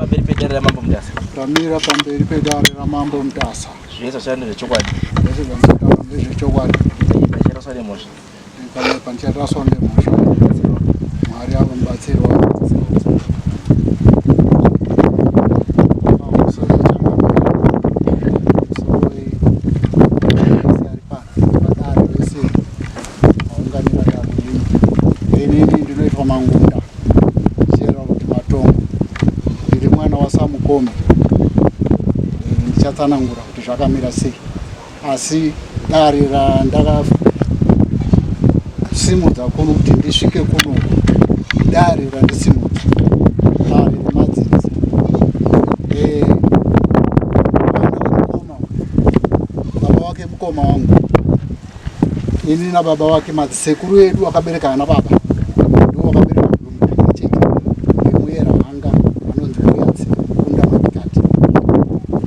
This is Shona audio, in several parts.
Pamberi pedare raMambo Mutasa. Ndamira pamberi pedare raMambo Mutasa. Zvese zvashanda ndezvechokwadi. Zvese zvandinotaura ndezvechokwadi. Ndicharaswa nemhosva. Ndikanyepa ndicharaswa nemhosva. Mwari ave mubatsiri wangu. Pamusoro changamire. Pamusoro vese ari pano. Vadare vese vaunganira dare rino. Inini ndinoitwa Mangunda. Gerald Matongo. Ndiri mwana waSamukome. Ndichatsanangura kuti zvakamira sei. Asi dare randakasimudza kuno kuti ndisvike kuno dare randisimudza dare remadzinza. Mwana wemukoma baba wake mukoma wangu ini nababa vake madzisekuru edu akabereka ana baba ndiwo vakabereka mumwe chete ndimuyera hanga anonzi muyatsi kunda madikati.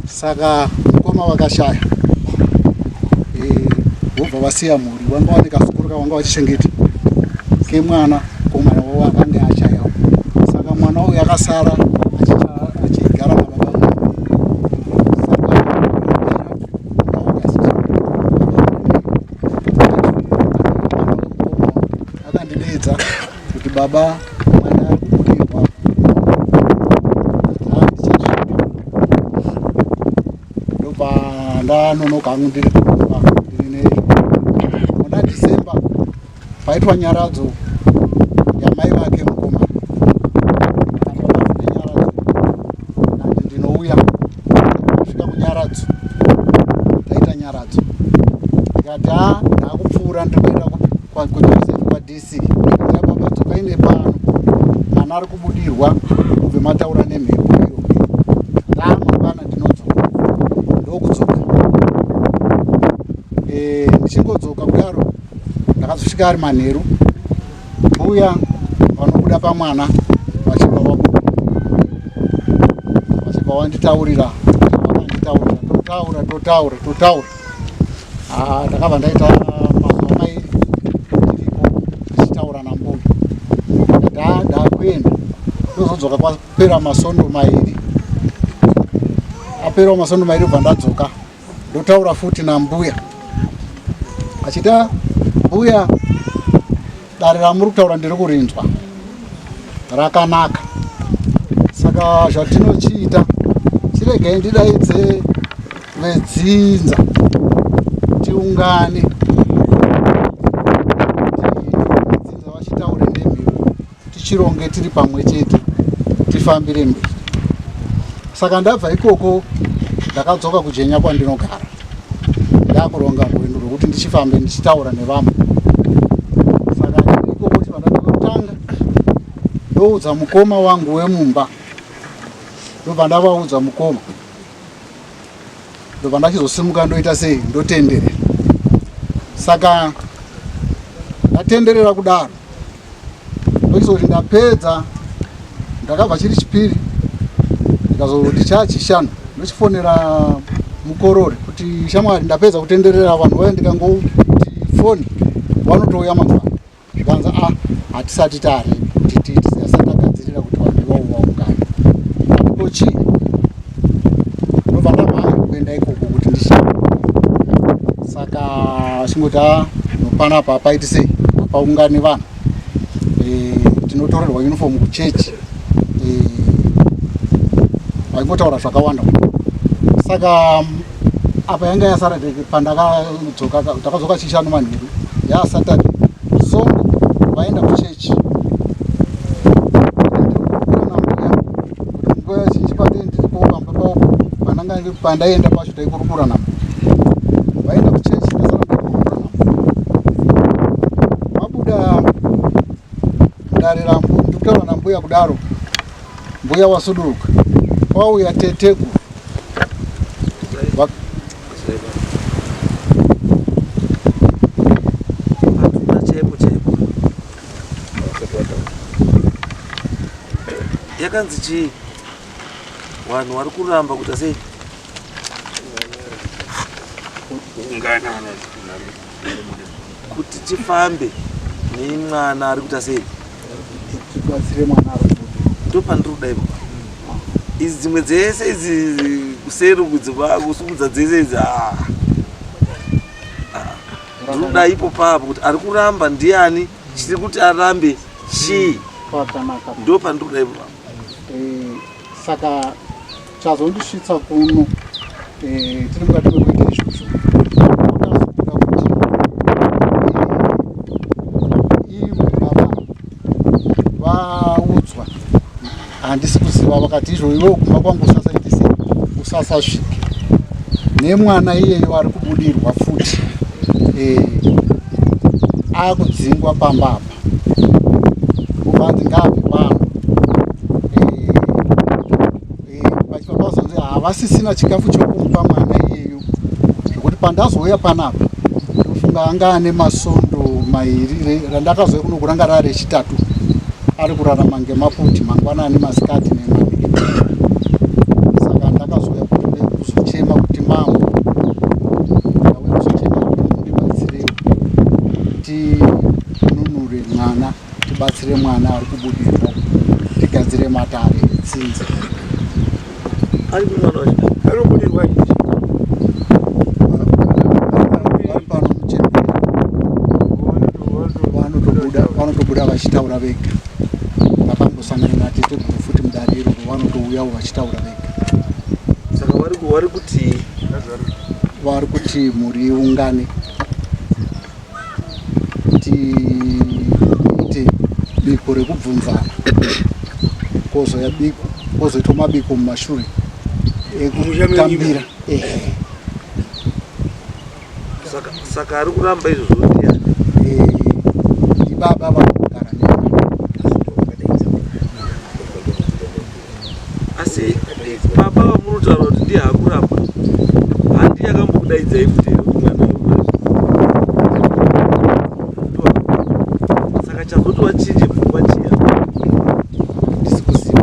Saka mukoma vakashaya vobva vasiya mhuri vanga vane kazukuru kavanga vachichengeta kemwana komwana wavo akange ashayawo. Saka mwana uyu akasara achigara nababa. Saka akandideedza kuti baba mwana ari kubudirwa handichasvika ndobva ndanonoka hangu ndiri kumba ndiri ne muna December paitwa nyaradzo yamai vake mukoma akati nyaradzo ndati ndinouya kusvika kunyaradzo taita nyaradzo ndikati a ndakupfuura ndiri kuenda kuJoseph kwaDC ndikati baba dzokai nepano mwana ari kubudirwa kubve mataura nemhepo iyo ndamangwana ndinodzoka ndokudzoka. Ndichingodzoka kudaro ndakazosvika ari manheru mbuya vanobuda pamwana vachibva vabuda vachibva vanditaurira vakanditaurira totaura totaura totaura. Ndakabva ndaita mazuva mairi ndiripo ndichitaura nambuya ndati ndakuenda ndozodzoka kwapera masondo mairi aperawo masondo mairi bva ndadzoka ndotaura futi nambuya achita mbuya dare ramuri kutaura ndiri kurinzwa rakanaka saka zvatinochiita chiregai ndidaidze vedzinza tiungane vedzinza vachitaure nemhepo tichironge tiri pamwe chete tifambire mberi. Saka ndabva ikoko ndakadzoka kuJenya kwandinogara ndakuronga rwendo rwekuti ndichifambe ndichitaura nevamwe. Saka ndiri ikoko chibva ndatanga ndoudza mukoma wangu wemumba ndobva ndavaudza mukoma ndobva ndachizosimuka ndoita sei ndotenderera. Saka ndatenderera kudaro ndochizoti ndapedza ndakabva chiri chipiri ndikazoti chachishanu ndochifonera mukorori kuti shamwari ndapedza kutenderera vanhu vaya ndikangoti foni vanotouya mangwana zvikanzi a hatisati tare kuti tisati tagadzirira kuti vanhu ivavo vaungane ko chii ndobva ndamhanya kuenda ikoko kuti ndishi saka chingoti a nopanapa hapaiti sei hapaungane vanhu tinotorerwa uniform kuchechi vaingotaura zvakawanda. Saka apa yanga yasara pandakadzoka ndakadzoka chishanu manheru yaSaturday Sondo vaenda kuchechi kuti nguva zhinji pandei ndiripo pamba pavo pandanga pandaienda pacho taikurukura navo vaenda kuchechi ndasara ndakurukura navo vabuda mudare rambu ndikutaura nambuya kudaro mbuya wasuduruka kwauya tetegu Chaipo chaipo yakanzi chii vanhu vari kuramba kuita sei kuti tifambe nemwana ari kuita sei tibatsire mwana ari kubuda ndopandiri kuda ipo. Idzi dzimwe dzese idzi kuseri kudzi vakusumudza dzese idzi ah. Ah. Ndinoda ipo papo kuti ari kuramba ndiani chiri kuti arambe chii Pakanaka. ndo pandiri kuda ipo papo. Eh, saka chazondisvitsa kuno eh, tiri mukati mekuita izvozvo wakazobuda kuti eh, ivo baba vaudzwa handisi kuziva vakati izvo ivo kumba kwangu usasaite sei usasasvike nemwana iyeyo ari kubudirwa futi eh, akudzingwa pamba apa kuvanzi ngaabve pano eh, eh, vachibva pazonzi havasisina chikafu chokumupa mwana iyeyo zvekuti pandazouya panapa ndofunga anga ane masondo mairi randakazouya kuno kuranga rari rechitatu ari kurarama ngemaputi mangwanani masikati nemanheru saka ndakazouya kuzochema kuti mambo ndauya kuzochema kuti mundibatsirewo tinunure mwana tibatsire mwana ari kubudirwa tigadzire matare etsinza Ari kumwana wacho. Ari kubudirwa chii? Vari pano muchembere vanotobuda vanotobuda vachitaura vega vakambosangana nateteguru futi mudare iroro vanotouyawo vachitaura vega Saka vari ku- vari kuti vari kuti mhuri iungane tiite biko rekubvunzana kozoya biko kozoitwa mabiko mumashure ekutambira ehe saka saka ari kuramba izvozvo ndiani? Eh, ndibaba vari kugara nemwana Asi baba vamuri kutaura kuti ndiye akuramba handi yakambokudaidzai futi here kuti mwana uri saka chazoti wachinje pfungwa chiya ndisi kuziva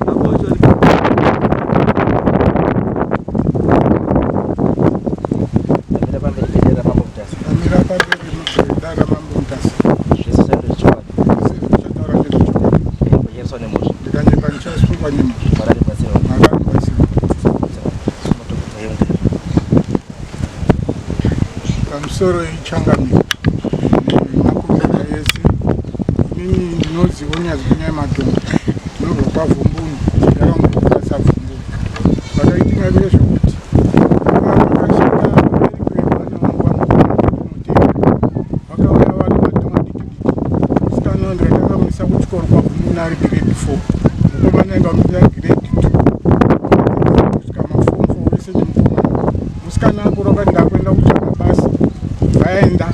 baba vacho vari Ndamira pamberi pedera mambo Mutasa. Ndamira pamberi pedare mambo Mutasa. Zvese zvandiri chokwadi. Zvese zvataura ndezvechokwadi. Kuchereswa nemhosva. Ndikanyepa ndichasungwa nemhosva. Mwari andibatsirewo. Mwari andibatsire. Pamusoro ichangamiro nemakurukota ese inini ndinonzi Onyazi Matombo ndinobva kwaVhumbunu ndakambokuta saVhumbunu zvakaitika ndezvekuti vakashanda mberi kwemwana wangu vanokona vakauya vari madhoma diki diki musikana ndakakamisa kuchikoro kwaVhumbunu ari grade 4 mukomana ainga mupinda grade 2 kusvika maform 4 wese nemukomana musikana akura akati ndakuenda kutsvaga basa vaenda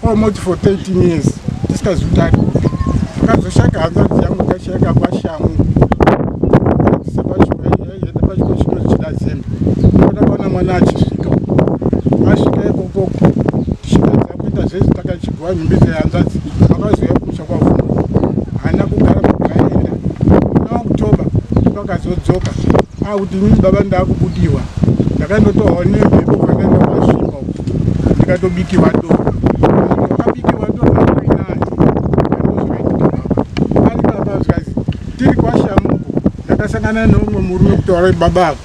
almost for 13 years tisikazivi kuti ari kupi akazoshaka hanzvadzi yangu ikashaka kwashamu yaenda pachikoro chinonzi Chidazembe ndakaona mwana achisvika asvika ikoko tichipedza kuita zvese takachigwa nhumbi dzehanzvadzi vakazouya kumusha kwaVhungu haana kugara kugaenda muna October vakazodzoka akuti inini baba ndaakubudiwa ndakandotorwa nemhepo bvandaenda kwazvimba uko ndikatobikiwa doro ndakabikiwa doro nainani ndozvakaitika baba ari baba zvikazi tiri kwashamuko ndakasangana neumwe murume kutaura baba ava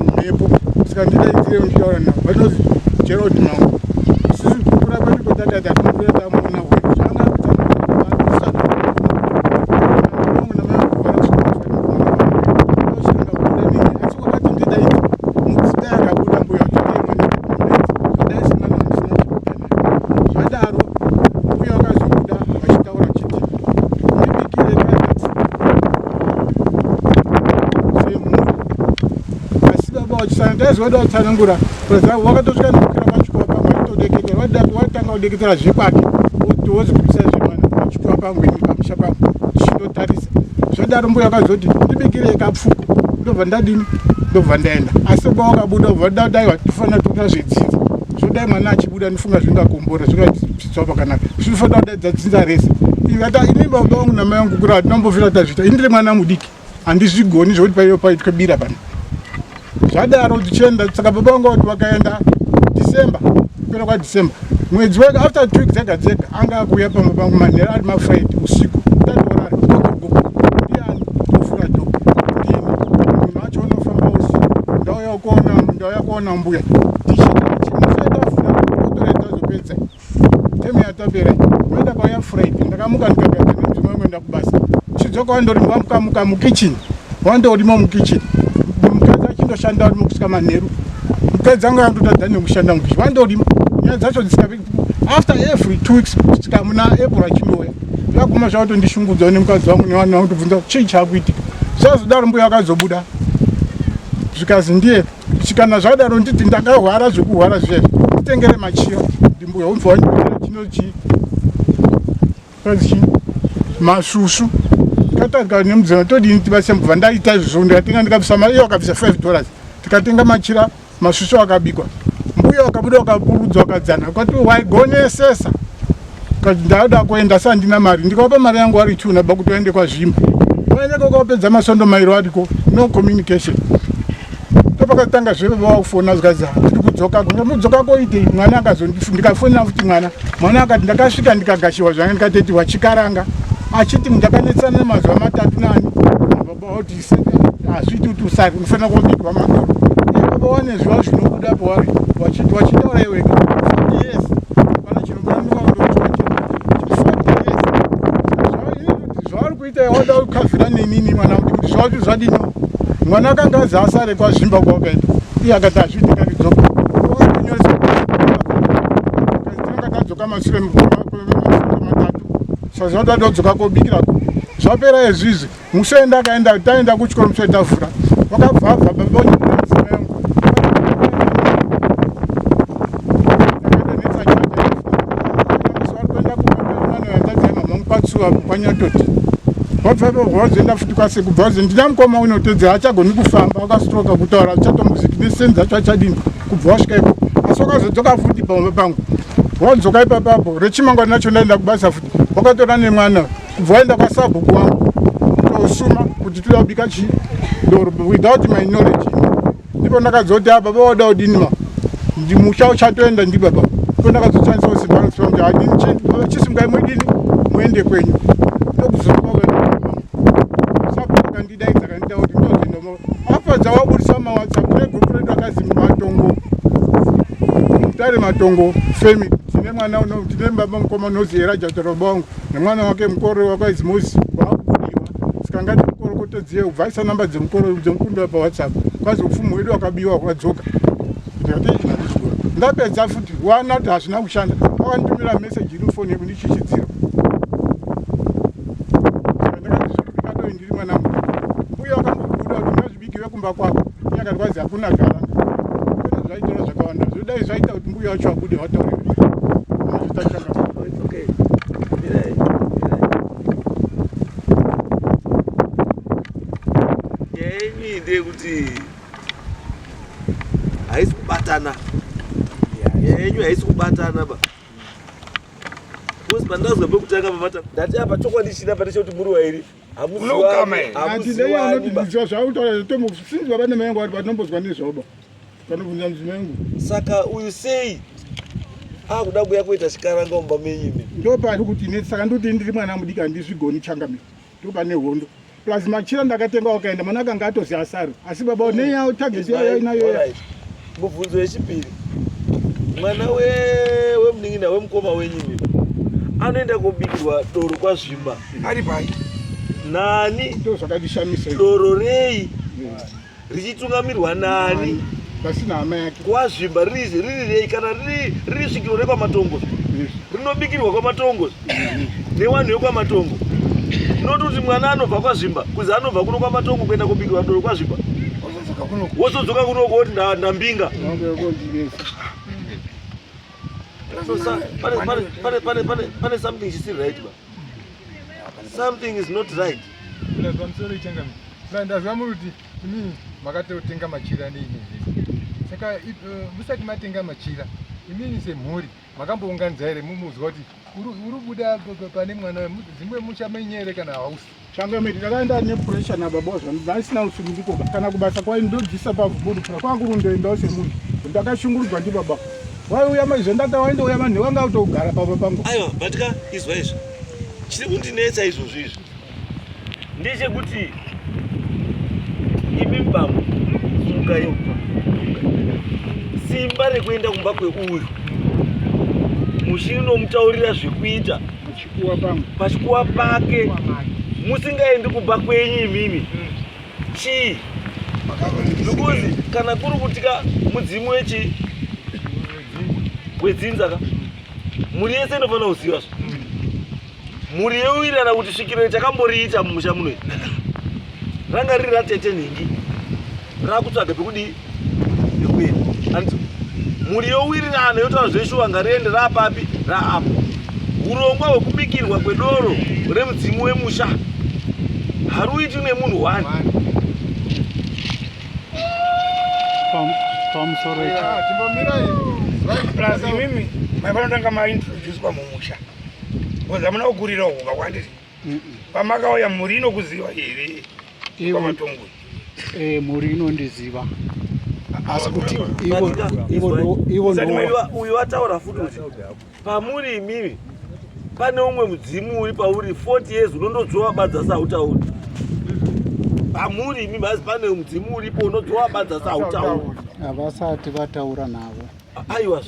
mumhepo saka ndidaidzire mutaura navo vanozi Gerald Mangu isusu kukura kwedu kwatakaita tinokura tamuona wedu zvanga zvadaro mbuya vakazobuda vachitaura chiti ndibikire kana semhuri asi baba vachisana ndaizoda kutsanangura vakatosvika nekukwira pachikuva pangu vachitodeketera watanga kudeketera zvekwake wozobudisa zvemwana pachikuva pangu ini pamusha pangu tichindotarisa zvadaro mbuya vakazoti ndibikirei kapfuko ndobva ndadini ndobva ndaenda asi baba wakabuda ubva daiwa tofanira toita zvedzinza zvodai mwana achibuda ndifunga zvingakombora zvingatsitswa pakanaka zvinofanira kudaidza dzinza rese ikata ini baba vangu namai vangu kura hatinombofira tazviita ini ndiri mwana mudiki handizvigoni zvekuti paiyo paitwe bira pano zvadaro tichienda saka baba vangu vati vakaenda December kupera kwaDecember mwedzi wega after 2 weeks dzega dzega anga akuuya pamba pangu manheru ari maFriday usiku. Ndakaona mbuya tichimusaitafura totora tazopedza temu yatapera maenda kwauya Friday. Ndakamuka ndikagada nenzvimbo yangu kubasa. Chidzoka wandori wamukamuka mukitchen, wandorimo mukitchen, mukadzi achindoshanda arimo kusvika manheru. Mukadzi anga andotadza nekushanda mukitchen, wandorimo. Nyaya dzacho dzisika after every 2 weeks kusvika muna April achindouya, zvaguma zvakatondishungudza nemukadzi wangu nevana vangu, tobvunza chii chaakuitika. Zvazodaro mbuya akazobuda zvikazi ndiye kana zvadaro nditi ndakahwara zvekuhwara zviya, nditengere machira. Ndimbuya ubva wanditengera chino chii kazi masvusvu. Ndikataga nemudzimai todini tibase mubva ndaita izvozvo. Ndikatenga, ndikabvisa, iye wakabvisa $5, tikatenga machira, masvusvu akabikwa. Mbuya wakabuda, wakapurudza, wakadzana, ukati waigonesesa. Kati ndauda kuenda sandina mari, ndikavapa mari yangu ari two naba kuti waende kwaZvimba. Waendeko kwapedza masondo mairo ariko, no communication. Ndopakatanga zve vakufona, zvikanzi tiri kudzoka. Mudzoka koitei? Mwana akazondi ndikafonera futi mwana, mwana akati ndakasvika ndikagashiwa zvanga ndikateti wachikaranga achiti ndakanetsana nemazuva 3 nani baba kuti hazviiti kuti usari unofanira kubikwa madoro. Baba wane zviva zvinobuda pavari wachitaura iwega 40 years pana chino 40 years zvavari kuita. Wada kukavhira nenini mwana kuti zvacho zvadini. Mwana akanga azi asare kwaZvimba kwakaenda, iye akati hazviiti kakidzoka tinonga tadzoka mashure 3 sazvada dodzoka kobikirako. Zvapera izvizvi, musoenda akaenda, taenda kuchikoro musoe tavhura, wakabva abva baba mudzimai wangu kwatsuwa kwanyatoti wabva wazoenda futi kwasekubva wazo ndina mukoma unotedzera achagoni kufamba, akastroka, kutaura achatomboziki nesenzi acho achadini kubva wasvika ipo. Asi wakazodzoka futi pamba pangu, wadzoka ipapapo rechimangwana nacho ndaenda kubasa futi, wakatora nemwana kubva waenda kwasabhuku wangu kutosuma kuti toda kubika chii doro without my knowledge. Ndipo ndakazoti apa vawada kudini musha uchatoenda ndibaba. Ndipo ndakazoshandisa simba kuti chisimukai muidini muende kwenyu. Ndokuzoabhuku kandidaidza kandida kuti ndozoenda apedza wabudisa maWhatsApp negroup redu akazi Matongo Mutare Matongo family. Tine mwana tine baba mukoma unozi Eraja Toroba wangu nemwana wake mukoro wakaizi Mozi waakubudiwa, saka ngati mukorokotodziye ubvaisa namba dzemukuru paWhatsApp kwazi upfumi hwedu wakabiwa hwadzoka. Ndikati ndapedza futi wana kuti hazvina kushanda, wakanditumira meseji iri mufoni yekundichichidzira. Ndakati ndiri mwana mudiki, mbuya wakambobuda kuti ngazvibikiwe kumba kwako, iye akati kwazi hakuna garanga. Zvaitora zvakawanda zvodai zvaita kuti mbuya wacho abude wataure zvitachanga. Okay. Mirai, mirai. Nyaya yenyu iyi ndeyekuti haisi kubatana. Nyaya yenyu haisi kubatana ba. Because pandazwa pekutanga pamata ndati apa chokwadi china pane chekuti muri wairi. Unokama here? Handidei anoti ndiziva zvautaura sinzi baba nemai yangu vari patinombozwa nezvavo panobvunza mudzimai wangu. Saka uyu sei akuda kuya kuita chikaranga mumba menyu imi? Ndo pari kuti saka ndoti ndiri mwana mudiki handizvigoni changamiro, ndo pane hondo. Plus machira ndakatenga wakaenda, mwana akanga atozi asari, asi baba neyawo target yayo inayo. Alright. Mubvunzo wechipiri, mwana wemunin'ina wemukoma wenyu imi anoenda kobikirwa doro kwaZvimba ari pai? Nani? Ndo zvakandishamisa. Doro rei richitungamirwa nani? Pasina hama yake. KwaZvimba riri rei? Kana riri svikiro rekwaMatongo rinobikirwa kwaMatongo newanhu vekwaMatongo, noti kuti mwana anobva kwaZvimba kuzi anobva kuno kwaMatongo kuenda kobikirwa doro kwaZvimba, Wozodzoka kuno. Wozodzoka kunoko woti ndambinga. So pane something chisiri right ba, something is not right. Pamusoro ichangamira, ndazwa muri kuti imini makatotenga machira neini zvese. Saka musati matenga machira, imini semhuri makambounganidza here mumuzwa kuti uri buda pane mwana dzimwe muchamenyere kana hausi? Changamiri, ndakaenda nepressure nababa zvangu, ndasina usununguko kana kubasa kwai ndodzisa pavhubudupura kwangu kundoendawo semunhu. Ndakashungurudzwa ndibaba, waiuya maizvo ndata waindouya vanhu vanga kutogara pamba pangu. Aiwa, but ka izwa izvi chiri kundinetsa izvozvo izvi ndechekuti imi bambo Fumukai. Simba rekuenda kumba kweuyu muchinomutaurira zvekuita pachikuwa pake musingaendi kumba kwenyu imimi chii? Because kana kuri kutika mudzimu wechi wedzinza ka mhuri yese inofanira kuziva zvo mhuri yowirirana kuti svikiro takamboriita mumusha muno ranga riri ratete nhingi rakutsvaga pekudii pekuenda anzi mhuri yowirirana yotaura zveshuwa ngariende raapapi raapo urongwa hwekubikirwa kwedoro remudzimu wemusha haruiti nemunhu one Pamusoro plus imimi maifanotanga maintroducwa mumusha because hamuna kukurira uku kakwandiri pamakauya mhuri inokuziva here kwamatongo? Eh, mhuri inondiziva asi kuti ivo ivo ivo uyu ataura futi kuti pamuri imimi pane umwe mudzimu uri pauri 40 years unondodzova badza sautauri. Pamuri imimi asi pane mudzimu uripo unodzova badza sautauri. Havasati vataura navo. Aiwa,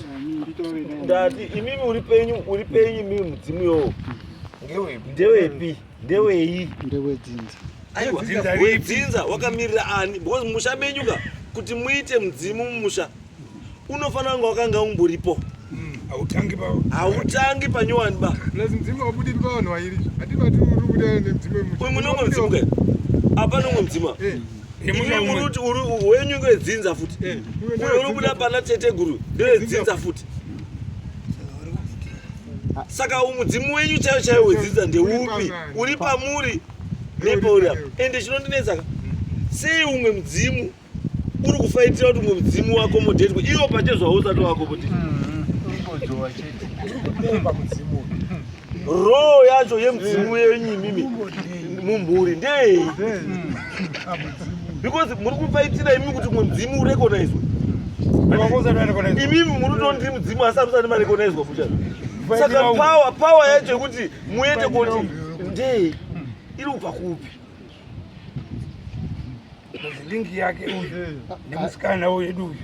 ndati imimi uri penyu, uri penyu imimi mudzimu yowo ndewepi, ndewei? Ndewedzinza. Aiwa, wedzinza wakamirira ani? Because musha menyu ka, kuti muite mudzimu mumusha unofanira kunge wakanga umboripo. Hautangi pa hautangi panyowani ba. Plus mudzimu haubudiri pavanhu vairi. Hatibati uri kubuda nemudzimu wemusha. Uyu mune umwe mudzimu ka, hapana umwe mudzimu apa. Imi muri kuti uri wenyu ngedzinza futi, uyo uri kubuda pana teteguru ndewedzinza futi. Saka umudzimu wenyu chaiwo chaiwo wedzinza ndeupi uri pamuri nepauri apa? Ende chinondinetsa ka, sei umwe mudzimu uri kufaitira kuti umwe mudzimu waaccomodatwe, iwo pachezvawo usati waaccomodate? Roo yacho yemudzimu yenyu imimi mumhuri ndeyei? Because muri kufaitira imi kuti umwe mudzimu urecognizwe, imimi muri kuto ndiri mudzimu asi hamusati marecognizwa fucha. Saka power yacho yekuti muende koti ndei iri kubva kupi? Link yake uyu nemusikana wedu uyu.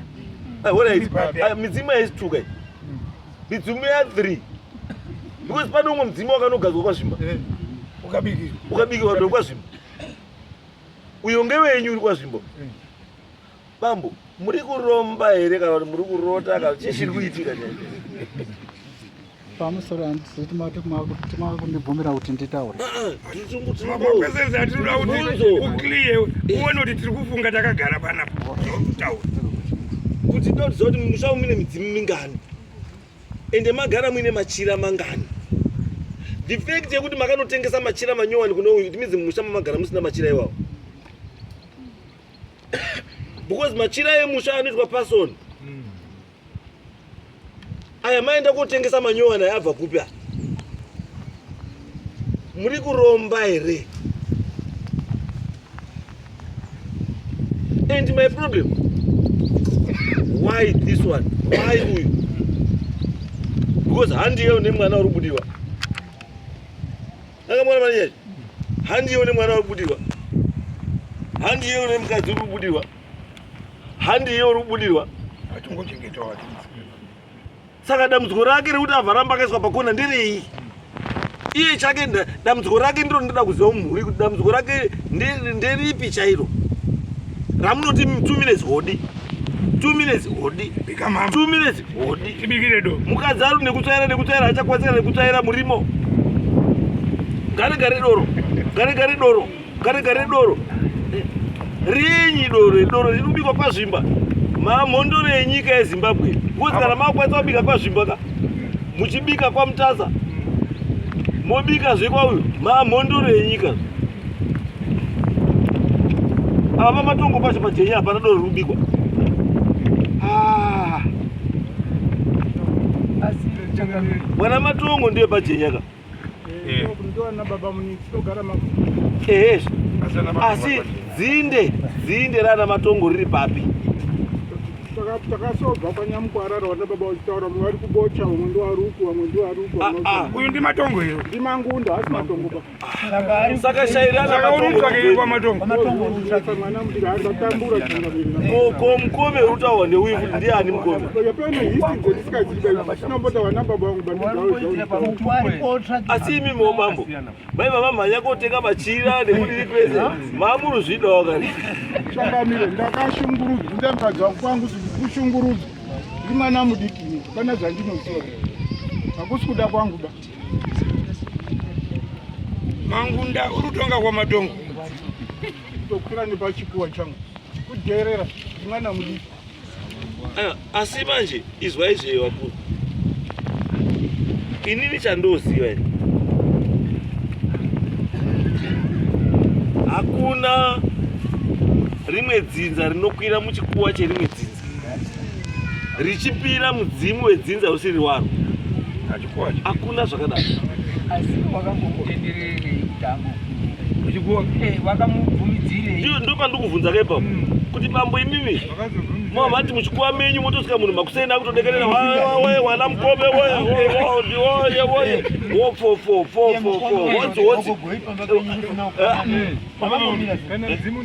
Alright, midzimu yaisituka iyi, midzimu ya3, because pane umwe mudzimu wakanogadzwa kwazvimba. Ukabikirwa. Ukabikirwa ndo kwazvimba. Uyo ngewenyu uri kwazvimba. Bambo, muri kuromba here kana kuti muri kurota kana chii chiri kuitika chaizvo? Pamusoro, handisi timakundibvumira kuti nditaure. Makwesens atinoda kuti uclear, uone kuti tiri kufunga takagara panapa kutaura. Kuti ndoziva kuti mumusha mune midzimu mingani, ende magara muine machira mangani. The fact yekuti makanotengesa machira manyowani kune uyu, it means mumusha mamagara musina machira iwawo, because machira emusha anoitwa pasoni aya. Maenda kotengesa manyowani aya abva kupi aya? Muri kuromba here? And my problem, why this one? Why uyu? Because handiye nemwana uri kubudiwa. Akamwana mari yacho, handiye nemwana uri kubudiwa, handiye nemukadzi uri kubudiwa, handiye uri kubudirwa. Atingochengetawo. Saka dambudziko rake rekuti abva ramba akaiswa pakona nderei iye chake? Dambudziko rake ndiro ndinoda kuziva mumhuri kuti dambudziko rake nderipi chairo ramunoti 2 minutes hodi, 2 minutes hodi, Bika mama. 2 minutes hodi. Tibikire do. Mukadzi ari nekutsvaira, nekutsvaira, achakwanisika nekutsvaira murimo. Gare gare doro, gare gare doro, gare gare doro renyi, doro doro riri kubikwa kwazvimba mamhondoro enyika yeZimbabwe. Because kana makukwanisa kubika kwazvimba ka, muchibika kwaMutasa, mobikazve kwauyu, mamhondoro enyika. Ava pamatongo pacho pajenya hapana doro riri kubikwa. Ah. Mwana Matongo ndiye pajenya ka. Ndoana baba muni tinogara Ehe, asi dzinde rana Matongo riri papi? Takasobva kwaNyamukwarara vana baba vachitaura vamwe vari kubocha vamwe ndivaruku vamwe ndivaruku Ah, ah. Uyu ndiMatongo here? ndiMangunda asi Matongo pa Saka shairana. Saka uri kutsvakei kwaMatongo? Mwana mudiki angatambura changamire. Ko mukome uri kutaurwa ndeuyu kuti ndiani mukome? Pane history dzendisikaziva ndinombota vana baba vangu bandidzawo. Asi imi mo bambo maiva mamhanya kotenga machira nekudii kwese mamuruzvidawo kani? Changamire, ndakashungurudzwa ndinza mukadzi wangu kwangu kushungurudzwa ndi mwana mudiki ini pana zvandinoziva hakusi kuda kwangu ba. Mangunda uri kutonga kwaMatongo. Kutokwira nepachikuwa changu kudherera ndi mwana mudiki. Aiwa, asi manje izwai zve vakuru, inini chandoziva ini hakuna rimwe dzinza rinokwira muchikuwa cherimwe dzinza richipira mudzimu wedzinza usiri waro. Achikuwa. Hakuna zvakadaro. Asi wakambomutendererei kutanga? Uchikuwa. Wakamubvumidzirei? Ndiyo ndopandikubvunza ka ipapo kuti bambo imimi mavati muchikuwa menyu motosvika munhu makuseni akutodekerera woye wana mukome woye woye woye wofofofofofo wotsi wotsi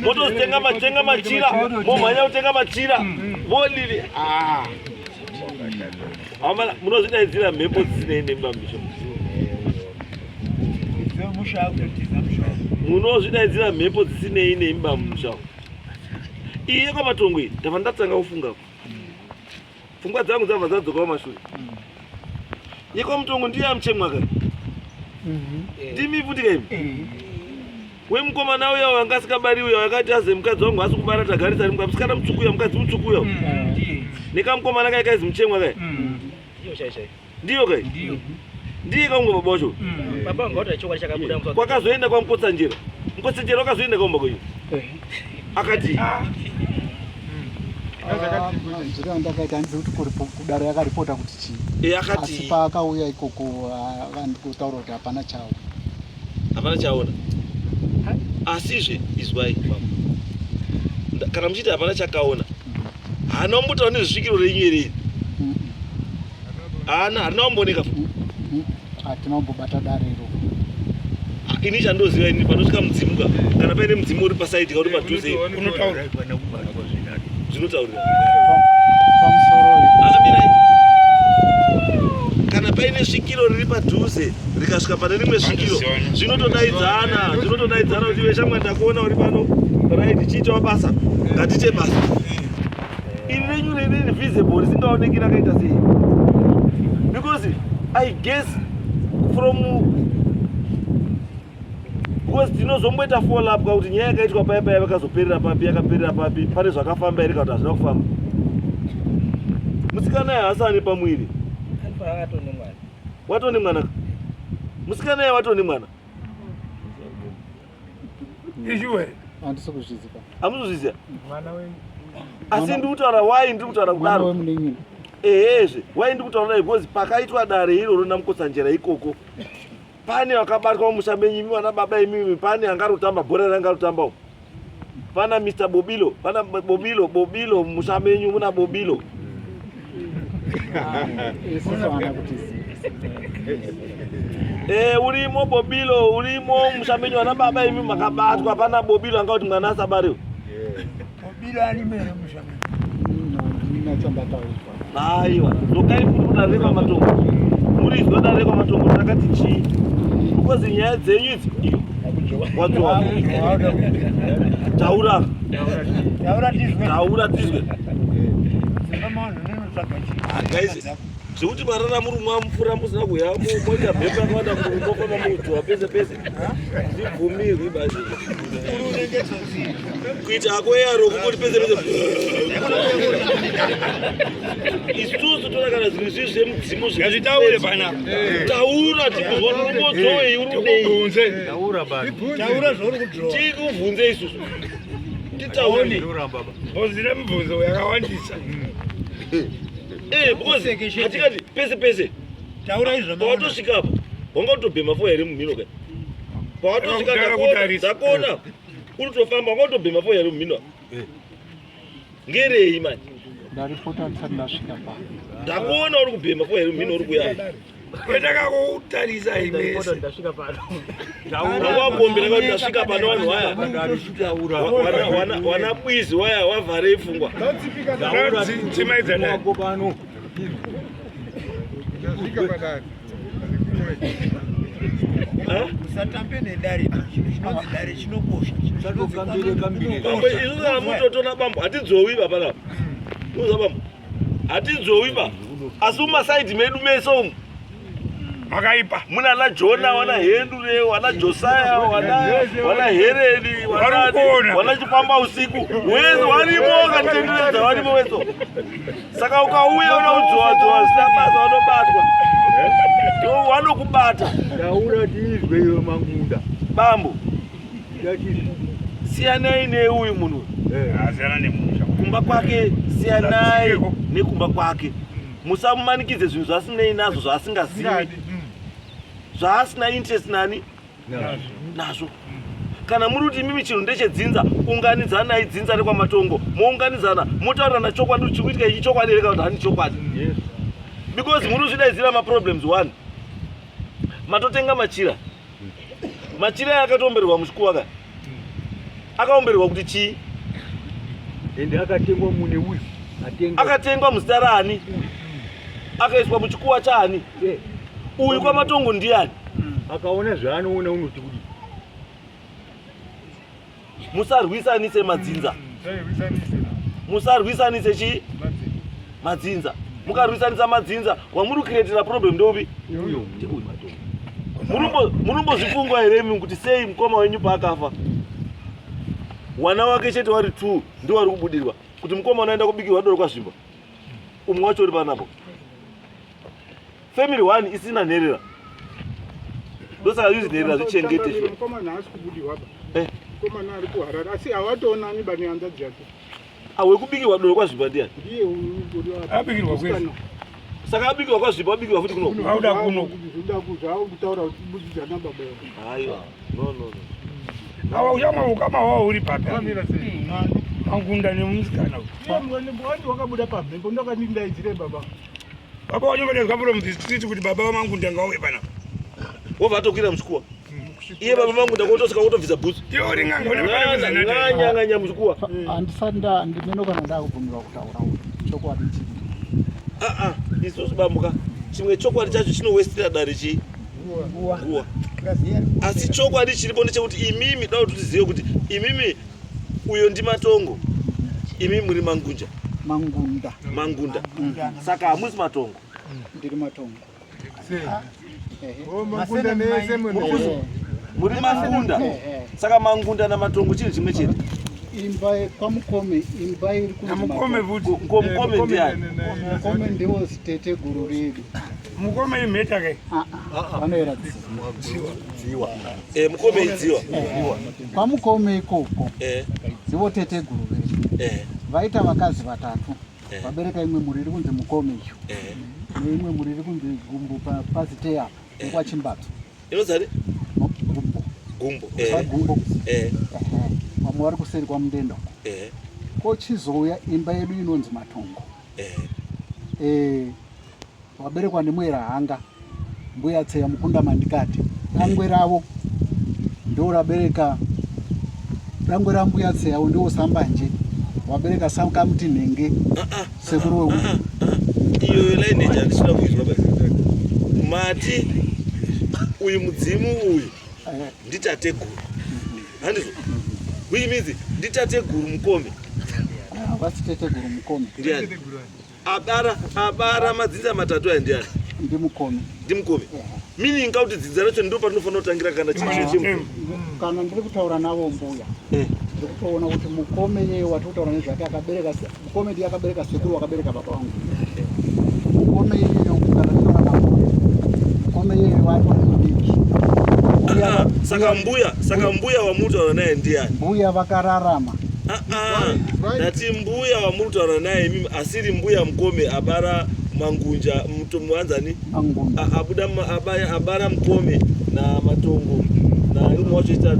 motozitenga matenga machira momhanya kutenga machira volili. Amana munozvidaidzira mhepo dzisinei nemubambisho, munozvidaidzira mhepo dzisinei neimba mumusha. Iye kwaMatongo iyi ndabva ndatanga kufunga, pfungwa dzangu dzabva dzadzoka kumashure. YekwaMutongo ndiye amuchemwa kare, ndimi futi kaimi wemukomana uya wanga asikabari, uya wakati aze mukadzi wangu asi kubara tagarisa rimwe musikana mutsvuku uya, mukadzi mutsvuku uya nekamukomana kai kaizi muchemwa kai. Ndiyo kai, ndiye kaunga baba wacho. Baba vanga kuti chokwadi chakabuda musi. Kwakazoenda kwaMukotsanjera, Mukotsanjera wakazoenda kaumba kwenyu akati Nzira yandakaita handizivi kuti kudaro yakaripota kuti chii. Asi akati paakauya ikoko vandikutaura kuti hapana chawo. Hapana chaona. Asizve izwai baba. Kana muchiti hapana chakaona, haana kumbotaura nezvisvikiro renyu here iri? Haana, harina kumbooneka. Hatina kumbobata darero. Ah, ini chandoziva ini, panosvika mudzimu ka, kana paine mudzimu uri pasaidi ka uri padhuze, Unotaura. Zvinotaurira. Pamusoro. Akamirai, kana paine svikiro riri padhuze rikasvika pane rimwe svikiro, zvinotodaidzana, zvinotodaidzana kuti veshamwa ndakuona uri pano, right, chiitawo basa, ngatiite basa. Iri renyu riri invisible, risingaoneki, rakaita sei? Because I guess from because tinozomboita follow up kuti nyaya yakaitwa paya paya vakazoperera papi, yakaperera papi, pane zvakafamba here kana kuti hazvina kufamba. Musikana haasani pamwiri. Akatone mwana. Watone mwana musikana iye, watone mwana. Ishuwe. Handisi kuzviziva. Hamuzozviziva, asi ndiri kutaura why ndiri kutaura Mwana kudaro. wemunin'ina. Ehezve, why ndiri kutaura dai? Because pakaitwa dare iroro naMukotsanjera ikoko, pane vakabatwa mumusha menyu imi vana baba imimi, pane angarotamba bhora rangarotamba umu, pana Mr Bobilo, pana Bobilo, Bobilo mumusha menyu muna Bobilo. Isusu haana kutiziva. Urimo Bobilo, urimo mumusha menyu vana baba imi makabatwa, pana Bobilo anga kuti mwana asabariwe. Ndina chandataurwa. Aiwa, dzokai futi kudare rekwaMatongo, murizwa dare rekwaMatongo rakati chii, because nyaya dzenyu idzi iyo wadzoka. Taura, taura tizwe. Ah, guys, zvekuti marara muri mwamupfuura musina kuya moita mhepo yakawanda mofamba mudzwa pese pese, zvibvumirwi basi kuita ako yaro kungoti pese pese. Isusu toda kana zvinhu izvi zvemudzimu. Ngazvitaure panapa. Taura tikuzwa urumbodzowei, uri kudei? Tikubvunze. Tikubvunze isusu, titaure. Bhozi remibvunzo yakawandisa. Because hatikati pese pese. Taura izvo. Pawatosvika apa wanga utobhema fo here mumhino kai pawatosvika? Kutanga Ndakuona. kutarisa. Ndakuona uri kutofamba, wanga utobhema fo here mumhino? Ngerei manje? Ndaripota ndisati ndasvika pa. Ndakuona uri kubhema ko here mhino uri kuya. Ndakakutarisa imese. Ndasvika pano. Wakuombera kuti ndasvika pano vanhu waya. Wana bwizi waya wavhare pfungwa. Dzimaidza dai. Pano. Ndasvika padare. Usatambe nedare, chinhu chinonzi dare chinokosha. Bambo isusu hamutotona bambo hatidzowi ba panapa. Uza bambo. Hatidzowi ba. Asi mumasaidhi medu mese umu Makaipa. muna ana Jona, wana Hendure, wana Josaya, wana Heredi, Varikuona. wana Chikwamba usiku. Wese warimo wakatenderedza warimo wese. Saka ukauya unoudzowa dzowa zvisina basa wanobatwa. Ndo wanokubata. Taura tiizwe iwe Mangunda. Bambo. Siyanai neuyu munhu. Asiyana nemusha. Kumba kwake siyanai nekumba kwake. Musamumanikidze zvinhu zvaasinei nazvo zvaasingazivi. Zvaasina interest nani nazvo. Kana muri kuti imimi chinhu ndechedzinza, unganidzanai dzinza rekwamatongo, mounganidzana motaurirana chokwadi kuti chiri kuitika ichi chokwadi here kana kuti hani chokwadi. Because muri kuzvidaidzira maproblems one. Matotenga machira. Machira aya akatoombererwa muchikuwa ka. Akaombererwa kuti chii? Ende akatengwa mune uyu. Atenga. Akatengwa muzita raani? Akaiswa muchikuwa chaani? Uyu kwamatongo ndiani? Akaona zvaanoona unoti kudii? Musarwisanise madzinza. Musarwisanise chii? Madzinza. Mukarwisanisa madzinza, wamuri kucreatira problem ndoupi? Munombozvifungwa here imi kuti sei mukoma wenyu paakafa wana wake chete wari 2 ndiwo wari kubudirwa kuti mukoma unoenda kubikirwa doro kwazvimba umwe wacho uri panapo family one isina nherera ndosaka zvizi nherera zvichengete sure. Mukomana haasi kubudirwa ba. Eh. Mukomana ari kuHarare asi hawatoonani ba nehanzvadzi yake. Ah, wekubikirwa doro kwazvimba ndiani? Ndiye uyu uri apa. Abikirwa kwese. Musikana. Saka abikirwa kwazvimba abikirwa futi kuno. Auda kuno. Zvoda kutaura kubudidzana baba yavo. Aiwa. No no no. Awa uchamwa ukama wawo uri papi. Mangunda nemusikana uyu. Iye wakabuda pamhepo ndakandindaidzire baba. Baba wanyongodezwa from the street kuti baba vaMangunda ngauye panapa. Wobva atokwira muchikuwa. Iye baba Mangunda kotosvika kotobvisa bhutsu. Iwe uri n'anga une pane kuzinata. Nganyanganya muchikuwa. Handisati nda ndimeno kana ndakubvumirwa kutaura chokwadi chii. Ah ah, isusu bambuka. Chimwe chokwadi chacho chinowestira dare chii? Nguwa. Asi chokwadi chiripo ndechekuti imimi dai kuti tizive kuti imimi uyo ndiMatongo. Imimi muri Mangunja. Mangunda. Mangunda. Saka hamusi Matongo. Ndiri Matongo. Mangunda nese munhu. Muri Mangunda. Saka Mangunda naMatongo chinhu chimwe chete. Imba kwamukome imba iri kunzi Mukome Matongo. futi. Mukome ndiani? Mukome ndiwo ziteteguru redu. Mukome imheta kai. Vanoera dziwa. Eh, mukome idziwa. Kwamukome ikoko Eh, dzivo teteguru redu. eh, Vaita vakazi vatatu. Eh. Vabereka imwe mhuri iri kunzi Mukome iyo. eh. Neimwe mhuri iri kunzi Gumbo pazite apa nekwaChimbadzo. Inozani? Gumbo. Gumbo. Gumbo. Eh. Ehe. Vamwe vari kuseri kwaMudenda uko. Eh. Kochizouya imba yedu inonzi Matongo. Eh. Eh, waberekwa nemuera hanga mbuya Tseya Mukunda Mandikati. Dangwe ravo ndo rabereka dangwe rambuya Tseyawo ndiwo Sambanje wabereka Sakamuti Nhenge sekuru weku. Iyo lineage handisina kuizwa basi. Mati uyu mudzimu uyu nditateguru. Handizvo? Which means nditateguru Mukome. Havasi teteguru Mukome. Ndiani? Abara madzinza matatu aya ndiani? Ndimukome. Ndimukome. Meaning kuti dzinza racho ndo patinofanira kutangira kana chinhu chemu. Kana ndiri kutaura navo mbuya. Ndiri kutoona kuti Mukome yeye watiri kutaura nezvake akabereka Mukome ndiye akabereka sekuru wakabereka baba vangu. Mukome iyeyo kana tiona navo. Mukome yeye watori mudiki. Saka mbuya wamuri naye ndiani? Mbuya vakararama. Ndati mbuya wamuri kutaura naye imimi asiri mbuya Mukome abara Mangunja muanzani abuda abara Mukome naMatongo naumwe wacho ita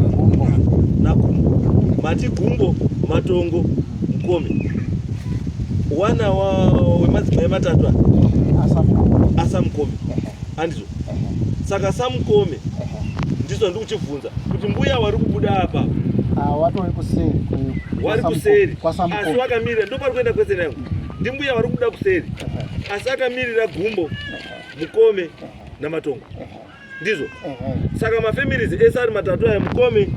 naGumbo. Mati Gumbo, Matongo, Mukome. Wana wemadzimai matatu asamukome andizvo? Saka samukome ndizvo ndiri kuchibvunza kuti mbuya wari kubuda apa ah, watori kuseri wari kuseri asi wakamirira ndopari kuenda kwese nayo ndimbuya wari kubuda kuseri asi akamirira gumbo mukome namatongo ndizvo saka mafamilies ese ari matatu aya mukome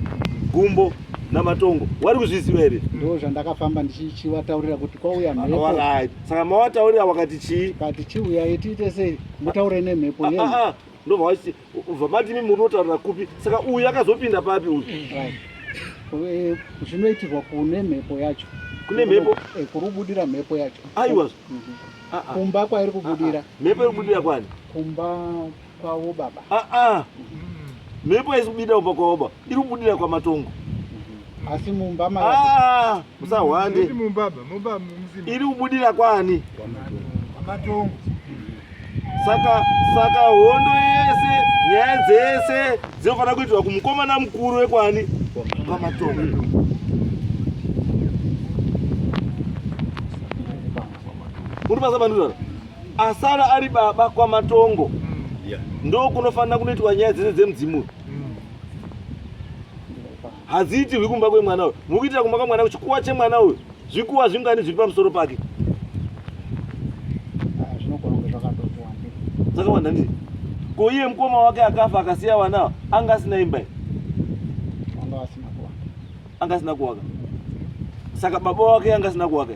gumbo namatongo wari kuzviziva here ndo zvandakafamba ndichichivataurira kuti kwauya mhepo right. saka mawataurira wakati chii kati chiuyai tiite sei mutaure nemhepo ah, ah, ah. ndobva vamati imi munotaurira kupi saka uyu akazopinda papi uyu right. Eh, zvinoitirwa kune mhepo yacho kune mhepo eh, kuri kubudira mhepo yacho aiwa mhm. kumba kwairi kubudira mhepo iri kubudira kwani kumba kwavo baba aa mhepo haisi kubudira kumba kwavo baba iri kubudira kwamatongo asi mumba ma ah, musahwande iri kubudira kwani kwamatongo saka saka hondo yese nyaya dzese dzinofanira kuitirwa kumukomana mukuru wekwani kwamatongo muri basa bandurara asara ari baba kwamatongo mm. ndo kunofanira kunoitwa nyaya dzese dzemudzimu mm. hadziitirwi kumba kwemwana uyu muri kuitira kumba kwemwana chikuwa chemwana uyu zvikuwa zvingani zviri pamusoro pake ah, zvakawanda ndii ko iye mukoma wake akafa akasiya vana anga asina imba anga asina kuwaka saka baba wake anga asina kuwaka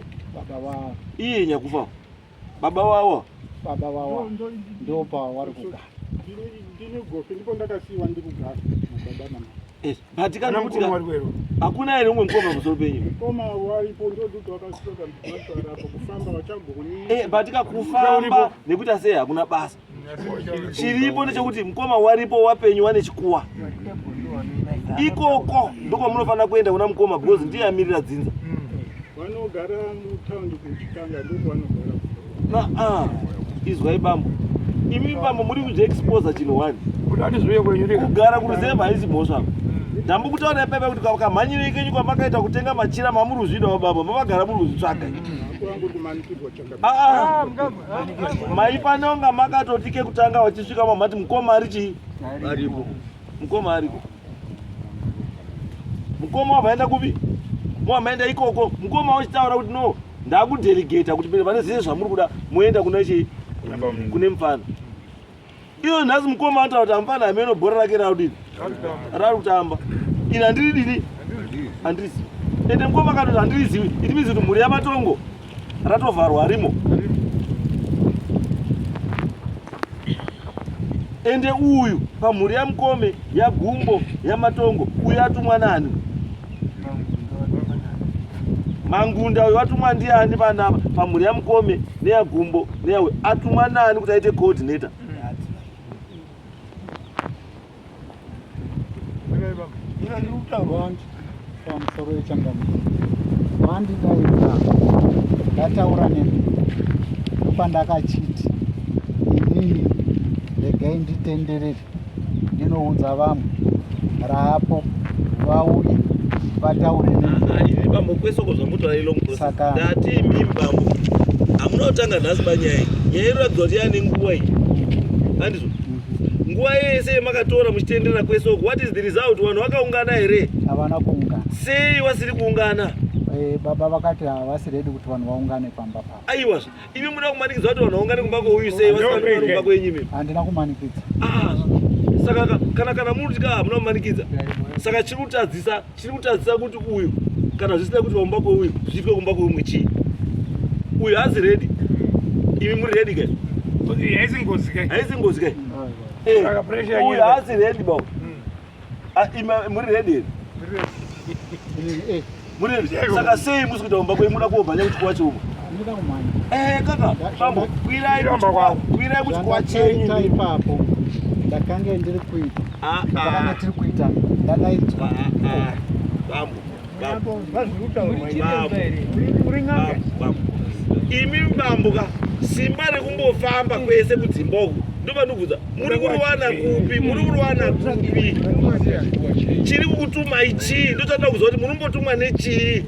iye nyakufa baba wawo baba wawo ndo pawari kugara ndine gofi ndipo ndakasiiwa ndiri kugara nababa namai eh, but kana kuti hakuna here umwe mukoma pamusoro penyu mukoma waripo ndoduti wakasiwa dambudziko kufamba vachagoni eh, but kakufamba nekuti asei hakuna basa chiripo ndechekuti mukoma waripo wapenyu wane chikuwa ikoko ndokwamunofanira kuenda kuna mukoma because ndiye amirira dzinza vanogara mutaundi kuchikanga ndokwanogara naa izwai bambo imi bambo muri kuzviexposa chinhu wani kugara kuruzevha haisi mhosva ndambokutaura ipaipa kuti kamhanyirei kenyu kwamakaita kutenga machira mamuri kuzvidawo baba mamagara muri kuzvitsvaga ah, ah. maifanonga makatoti kekutanga wachisvika mamati mukoma ari chii mukoma ariko mukoma wavaenda kupi mowamaenda ikoko mukoma wachitaura kuti no ndakudelegata kuti pane zvese zvamuri kuda moenda kuna chii kune mufana iyo nhasi mukoma anotaura kuti amufana hameno bhora rake raudini rari kutamba ini handiri dini handirizivi ende mukoma akatoti handirizivi it means kuti mhuri yamatongo ratovharwa rimo ende uyu pamhuri yamukome yagumbo yamatongo uyu atumwa nani mangunda uyu atumwa ndiani panapa pamhuri yamukome neyagumbo neyawe atumwa nani kuti aite coordinator Pamusoro yechangamire wandidaidza ndataura nemi ndopandakachiti inini regai nditenderere ndinoudza vamwe raapo vauye vataure nemi bambo kwesoko zvamutaura ilong process ndati imimi bambo hamuna kutanga nhasi panyaya iyi nyaya inoratidza kuti yaane nguva iyi handizvo mhm. nguva yese yemakatora muchitenderera kwese uku what is the result vanhu vakaungana here havana kuungana sei vasiri kuungana eh, baba vakati havasi redi kuti vanhu vaungane pamba pavo aiwa imi muda kumanikidza kuti vanhu vaungane kumba kweuyu sei vasina kumba kwenyu imi handina kumanikidza ah, saka kana kana muri kuti ka hamuna kumanikidza saka chiri kutadzisa chiri kutadzisa kuti uyu kana zvisina kuitwa kumba kweuyu zviitwe kumba kweumwe chii uyu hazi redi imi muri redi ke haisi ngozi ke haisi ngozi ke eh, uyu haasi redi ba ah, imi muri redi here eh. muri redi saka sei musi kuita kumba kwenyu muda kuobhanya kuchikuwa cheumwe Eh, kaka bambo kwirai kuchikuwa chenyu ipapo ndakange ndiri kuita ah, ah. tiri kuita ndadaidzwa ah, bambo imi bambo ka simba rekumbofamba kwese kudzimba uku ndovanobvunza muri kuriwana kupi muri kuriwana kupi chiri kukutumai chii ndochatoda kuziva kuti munombotumwa nechii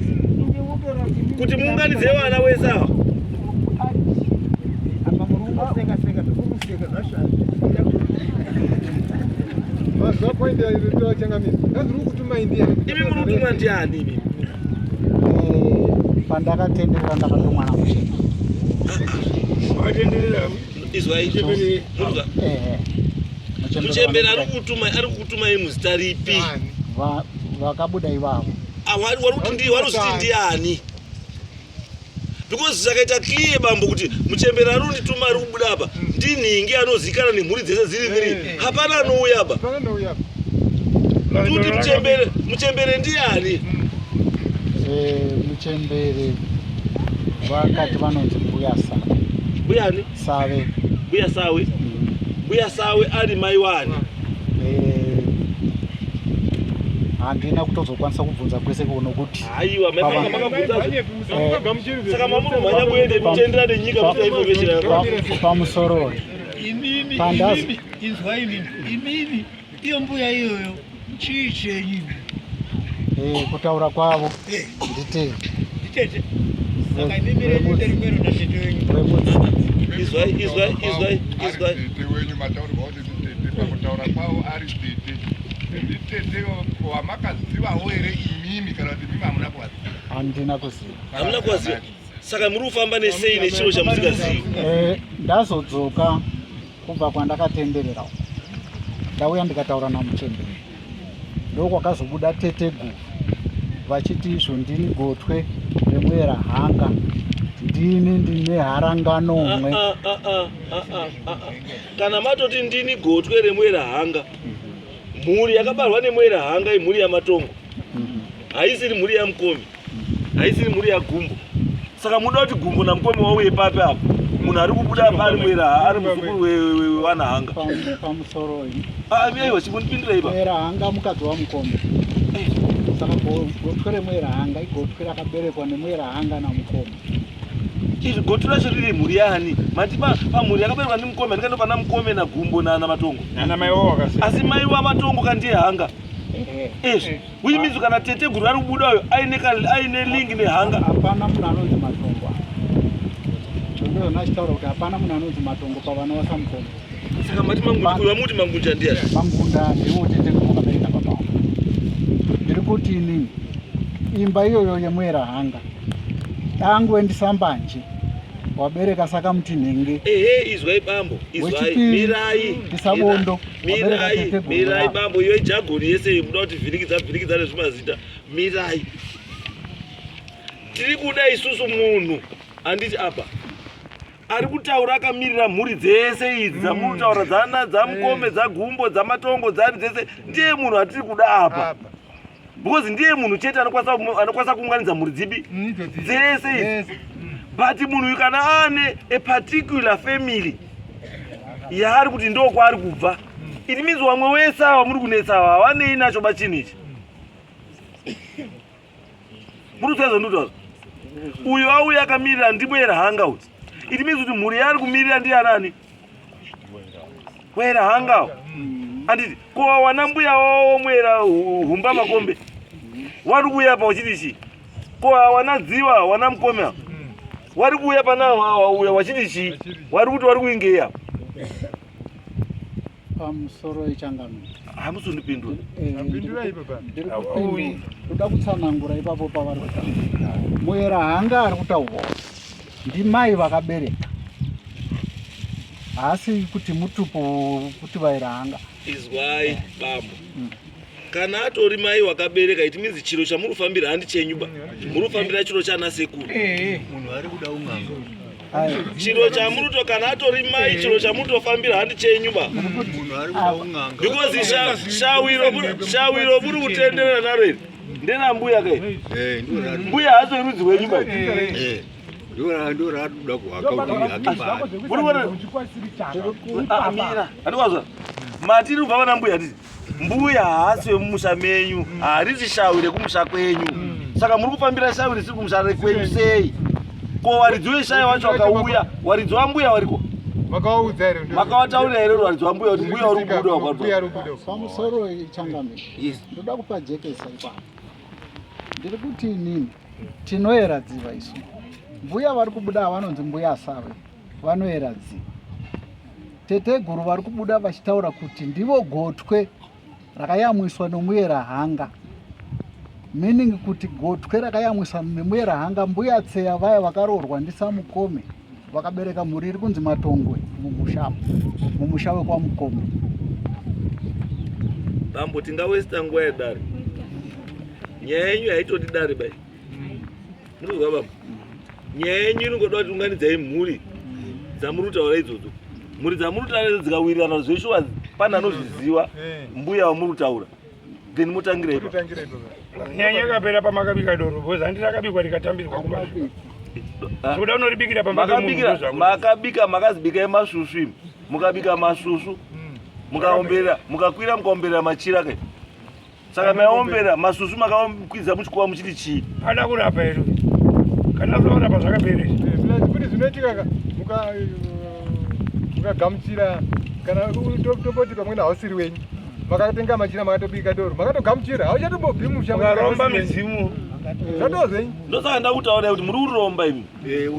kuti muunganidze vana wese ava Inzwa point yaitoa changamire. Hanzi uri kutumai ndiani? Imi muri kutumwa ndiani imi? Eh, pandakatenderera ndakatumwa namuchembere. Wakatenderera. Izwai. Murikuzwa? Ehe. Muchembere ari kukutumai ari kukutumai muzita ripi? Vakabuda ivavo. Ah, wari kuti ndi wari kuzviti ndiani? Because zvakaita clear bambo kuti muchembere ari kundituma ari kubuda apa ndinhingi anozivikanwa nemhuri dzese dziri three. Hapana anouya apa. Hapana anouya apa. Kuti muchembere muchembere ndiani? Eh, muchembere vakati vanonzi mbuya Save. Mbuya ani? Save. Mbuya Sawe. Mbuya Sawe ari mai wani? Eh, handina kutozokwanisa kubvunza kwese nokuti Haiwa, mai panga makabvunza. Saka mamuri mhanya kuende muchienderana nenyika musina information yakakwana. Pamusoroi. Imimi, Pandazo. imimi, inzwa imimi, imimi, iyo mbuya iyoyo chii chenyu? Eh, kutaura kwavo nditete. Nditete. Saka imimi renyu nderimwero natete wenyu. Izwai, izwai, izwai, izwai. Tete wenyu mataurirwa kuti nditete pakutaura kwavo ari tete nditete wamakazivawo here imimi kana kuti imimi hamuna kuvaziva? Handina kuziva. Hamuna kuvaziva. Saka muri kufamba nesei nechiro chamusingazivi? Eh, ndazodzoka kubva kwandakatenderera uko ndauya ndikataura namuchembere ndokwakazobuda teteguru vachiti izvo ndini gotwe remuera hanga ndini ndine haranganomwe. Ah, ah, ah, ah, ah, ah, ah. Kana matoti ndini gotwe remuera hanga, mhuri yakabarwa nemuera hanga imhuri yaMatongo, haisiri mhuri yaMukomi, haisiri mhuri yaGumbo. Saka munoda kuti Gumbo naMukomi wauye papi apo munhu ari kubuda apa ari muera ari muzukuru wewana hanga? Pamusoroi. Aiwa, chimbondipindura ipa. Muera hanga mukadzi waMukomi. Saka gotwe remuera hanga igotwe rakaberekwa nemuera hanga naMukomi. Izvi gotwe racho riri mhuri yaani? Mati pamhuri yakaberekwa ndiMukome, handikando pana Mukome naGumbo naMatongo. Nana mai wavo wakasiyana. Asi mai waMatongo kandiye hanga. Izvi which means kana teteguru ari kubuda uyo aine link nehanga. Hapana munhu anonzi Matongo apa. Ndozvona achitaura kuti hapana munhu anonzi Matongo pavana vaSamukoma. Saka mati Mangunda, uyo wamuti Mangunda ndiani? Mangunda ndiwo teteguru wakabereka baba vangu. Ndiri kuti inini imba iyoyo yemuera hanga dangwe ndisambanje wabereka saka mutinhenge. Ehe, izwai bambo, izwai, Wechipiri, mirai, ndiSabondo, wabereka mirai, teteguru mirai ravo. bambo, iyo ijagoni yese muda kuti vhiringidza vhiringidza nezvimazita, mirai. Tiri kuda isusu munhu handiti apa ari kutaura akamirira mhuri dzese idzi dzamuri kutaura dzana dzaMukome dzaGumbo dzaMatongo dzani dzese, ndiye munhu atiri kuda apa because ndiye munhu chete anokwanisa kuunganidza mhuri dzipi dzese idzi. But munhu uyu kana ane a particular family yaari kuti ndo kwaari kubva, it means wamwe wese ava muri kunetsa ava havanei nacho bachinhu ichi. Muri kuziva zvandinotaura? Uyu auya akamirira ndimuera hanga uyu, it means kuti mhuri yaari kumirira ndiyanani? Mwera hanga anditi ko wana mbuya wawo mwera humba makombe wari kuuya pa uchiti chii? Ko wana dziwa wana mukome ava wari kuuya pana wauya wachiti chii? Wari kuti wari kuingei apa? Pamusoro ichangamiro. Hamusi kundipindura. Pindura ipo pa. Ndiri kupindura. Ndoda kutsanangura ipapo pavari kutaura. Muera hanga ari kutaurwa ndimai vakabereka, haasi kuti mutupo kuti vaera hanga. Izwai bambo, kana atori mai wakabereka it means chiro chamuri kufambira handi chenyu ba, muri kufambira chiro chana sekuru. Munhu ari kuda un'anga. Chiro chamuruto kana atori mai, chiro chamutofambira handi chenyu ba. Munhu ari kuda un'anga. Because shawiro muri kutenderera naro iri nderambuya kai. Eh, ndiro raari. Mbuya haso yerudzi rwenyu ba. Eh, ndiro raari kuda kuhaka kuti hake mari. Muri kuona? Ah, mira handikwazwa matiri kubva vana mbuya titi mbuya haasi wemumusha menyu, harisi shawi rekumusha kwenyu. Saka muri kufambira shawi risiri kumusha kwenyu sei? Ko waridzi weshayi wacho wakauya, waridzi wambuya wariko? Makawaudza here? Makawataurira here waridzi wambuya kuti mbuya uri kubuda? Mbuya ari kubuda. Pamusoro ichangamiro. Ndoda kupa jekesa ipapo. Ndiri kuti inini tinoera dziva isu. Mbuya vari kubuda vanonzi mbuya Save vanoera dziva. Teteguru vari kubuda vachitaura kuti ndivo gotwe. Rakayamwiswa nomuyera hanga. Meaning kuti gotwe rakayamwiswa nemuyera hanga mbuya Tseya vaya vakaroorwa ndiSamukome vakabereka mhuri iri kunzi Matongwe mumusha mumusha wekwaMukome. Bambo tingawesta nguva yedare. Nyaya yenyu haitodi dare bai. Murikuzwa bambo? Nyaya yenyu inongoda kuti unganidzai mhuri dzamuri kutaura idzodzo. Mhuri dzamuri kutaura idzodzo dzikawirirana zveshuwa pane anozviziva eh. mbuya wamuri kutaura. Then mutangira ipapo. Nyaya yakapera pamakabika doro because handiti rakabikwa rikatambirwa kumba. Ah. Zvoda unoribikira pamba pemunhu. Makabika makazibika emasvusvu imi. Mukabika masvusvu. Mukaomberera mukakwira mukaomberera machira kai. Saka maiombera masusu makakwidza muchikuva muchiti chii? Ada kurapa here? Kana kurapa zvakapera izvi. Eh, kune zvinoitika ka muka eh, mukagamuchira kana topoti pamwe hausiri wenyu makatenga machira makatobika doro makatogamuchira hauchatombobvi musha mukaromba midzimu zvatoo zvenyu ndosaka ndakutaura kuti muri kuromba imi eh,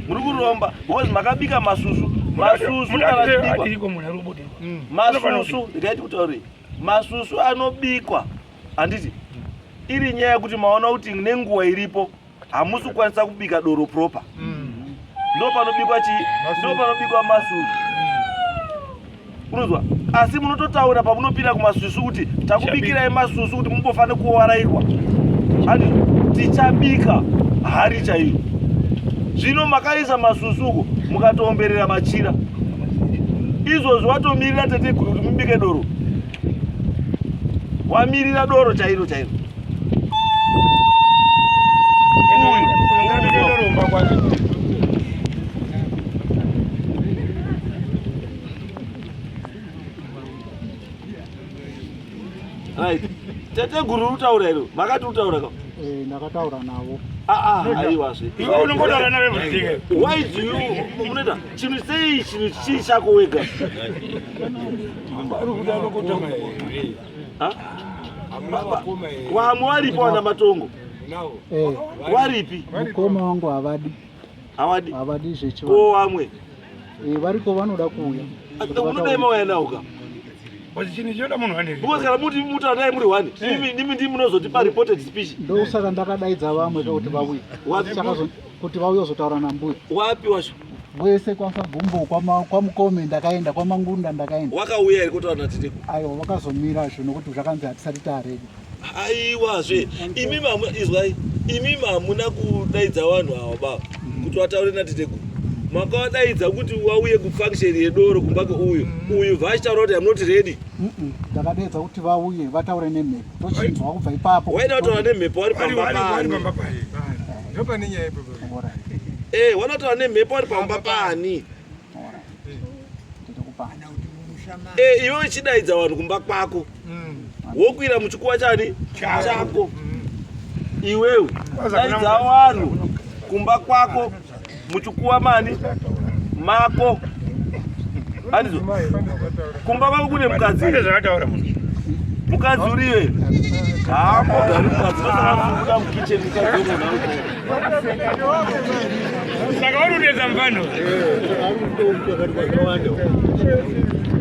muri kuromba because makabika masusu masusu kana chibikwa masusu ndikaiti kutaurei Masusu anobikwa handiti iri nyaya yekuti maona kuti nenguva iripo hamusi kukwanisa kubika doro proper mm. ndo panobikwa chii ndo panobikwa masusu mm. unozwa asi munototaura pamunopinda kumasusu kuti takubikirai masusu kuti mumbofanira kuwarairwa ati tichabika hari chaiyo zvino makaisa masusu uko mukatoomberera machira izvozvi watomirira teteguru kuti mubike doro wamirira doro chairo chairo Right. Teteguru utaura iro. Makati utaura ka? Eh, ndakataura navo. Ah ah, aiwazve. Iwe unongotaura navo everything. Why do you munoita chinhu sei chinhu chii chako wega? Wamwe waripo wana matongo. Eh. Waripi? Mukoma wangu havadi. Havadi. Havadi zvechivanhu. Ko wamwe? Eh, variko vanoda kuuya. Unodai mauya nawo ka? Chinhu chinoda munhu one. Because kana muti mutaura naye muri one, imi ndimi ndimi munozotipa reported speech. Ndosaka ndakadaidza vamwe ka kuti vauye. Wapi? Saka kuti vauye kuzotaura nambuya. Wapi wacho? Wese kwaSagumbo kwaMukome ndakaenda, kwaMangunda ndakaenda. Wakauya here kutaura natete? Aiwa vakazomira zvo nokuti zvakanzi hatisati taready. Aiwazve imi mamuna izwai imi mamuna kudaidza vanhu ava baba kuti vataure nateteguru makavadaidza kuti vauye kufunction yedoro kumba kweuyu uyu vachitaura kuti I'm not ready ndakadaidza kuti vauye vataure nemhepo tochinzwa kubva ipapo waida kutaura nemhepo wari pamba pani ndopane nyaya ipapo eh wanotaura nemhepo wari pamba pani Eh, iwe uchidaidza vanhu kumba kwako wokwira muchikuwa chani chako iwewe daidza vanhu kumba kwako muchikuwa mani mako andizo kumba kwako kune mukadzi mukadzi uriye haambogari mukadzi vasakafukuda mukicheni mukadzi wemunhu Saka uri kutedza mufano.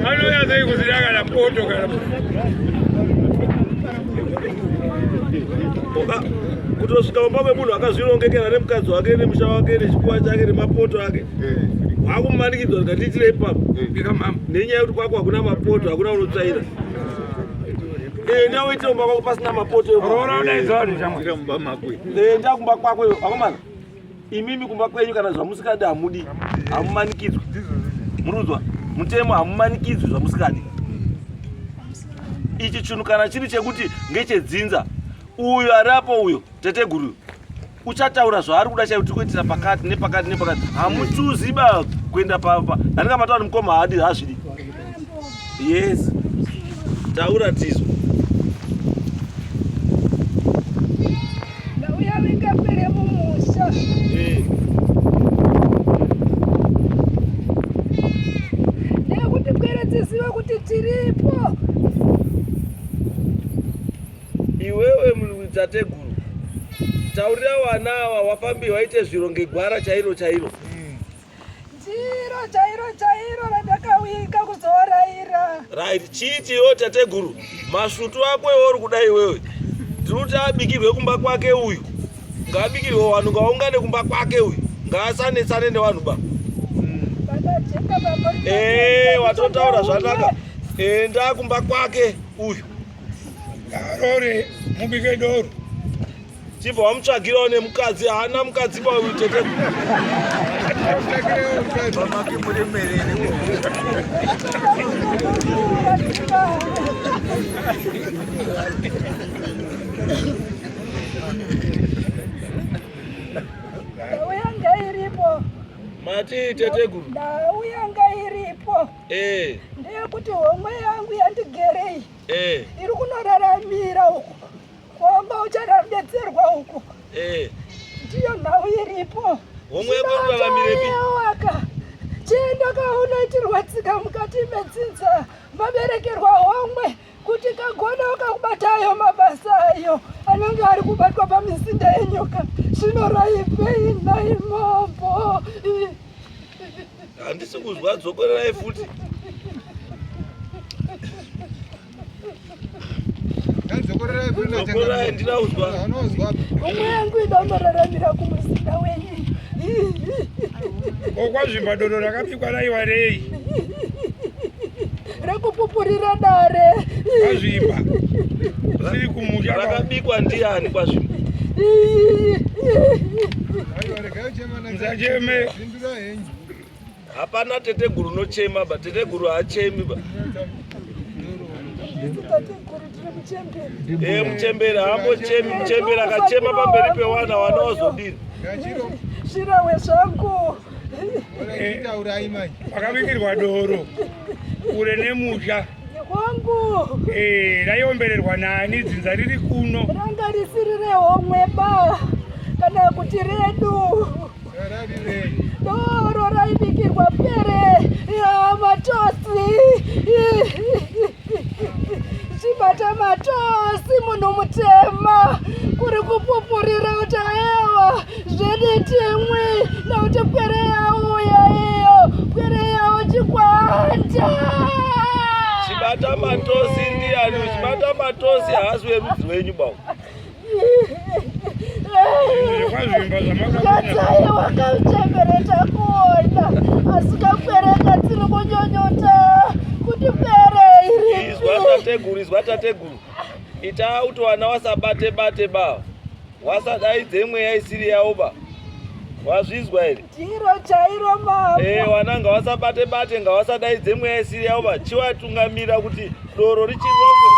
Anouya sei kusina kana poto kana kutosvika pamba pemunhu akazvirongekera nemukadzi wake nemusha wake nechikuwa chake nemapoto ake wakumanikidzwa ndikatiitire ipapo nenyaya yekuti kwako hakuna mapoto hakuna unotsvaira enda uite kumba kwako pasina mapoto enda kumba kwako akomana imimi kumba kwenyu kana zvamusikadi hamudi hamumanikidzwi murunzwa mutemo hamumanikidzwi zvamusikadi ichi chinhu kana chiri chekuti ngechedzinza uyo ariapo uyo teteguru uchataura zvaari kuda chaivo tiri kuitira pakati nepakati nepakati hamuchuzi ba kuenda papa andinga mataura mukoma haadi hazvidi yes taura tizwa Ndauya vingapere mumusha. Eh. Nekuti pwere dzizive kuti tiripo. Iwewe tateguru taurira vana ava wafambi waite zviro ngegwara chairo chairo. Ndiro. Ndiro chairo chairo randakawika kuzoraira. Right, chiiti iwe tateguru, masvutu ako iwe uri kuda iwewe. Ndiri kuti abikirwe kumba kwake uyu. Ngaabikirwe vanhu ngaungane kumba kwake uyu. Ngaasanetsane nevanhu ba. Eh, watotaura zvanaka. Enda kumba kwake uyu. Ngaarore mubike doro. Chibva wamutsvagirawo nemukadzi haana mukadzi ba uyu tete. Ndau yanga iripo. Mati teteguru. Ndau yanga iripo. Eh. Ndeyekuti homwe yangu yandigerei. Eh. Iri kunoraramira uko. Kwamba ucharabetserwa uko. Eh. Ndiyo nhau iripo. Homwe yako inoraramirapi? Waka. Chienda kaunoitirwa tsika mukati medzinza maberekerwa homwe kuti kagona kakubata ayo mabasa ayo anenge ari kubatwa pamizinda yenyoka zvinoraipei nhai mambo. Handisi kuzwa dzokorerai futi. Dzokorerai ndina kuzwa. Homwe yangu inonoraramira kumuzinda wenyu. Okwazvimba dodo rakabikwa raiwa rei? Rekupupurira dare. Kwazvimba. Siri kumusha. Rakabikwa ndiani kwazvimba? Musacheme. Hapana teteguru unochema ba, teteguru haachemi ba. Eh, muchembere haambochemi, muchembere akachema pamberi pewana, wana wazodini? Zvirawe zvangu. Pakabikirwa doro kure nemusha. Wangu. Eh, raiombererwa nani dzinza riri kuno? Ranga risiri rehomwe ba kana kuti redu. Doro raibikirwa pere yamatosi. Chibata matosi munhu mutema kuri kupupurira kuti ayewa zvedi timwi nekuti pwere yauya iyo pwere yavo chikwanda. Chibata matosi ndiani? Chibata matosi haasi werudzi rwenyu ba. Katsai wakauchembereta kuona asi kapwere katsiri kunyonyota kuti pwere iri. Izwa tateguru, izwa tateguru. Ita kuti wana wasabate bate ba. Wasadaidze mweya isiri yawo ba. Wazvizwa here? Ndiro chairo mambo. Eh, wana ngawasabate bate ngawasadaidze mweya isiri yawo ba. Chiwatungamira kuti doro richirongwe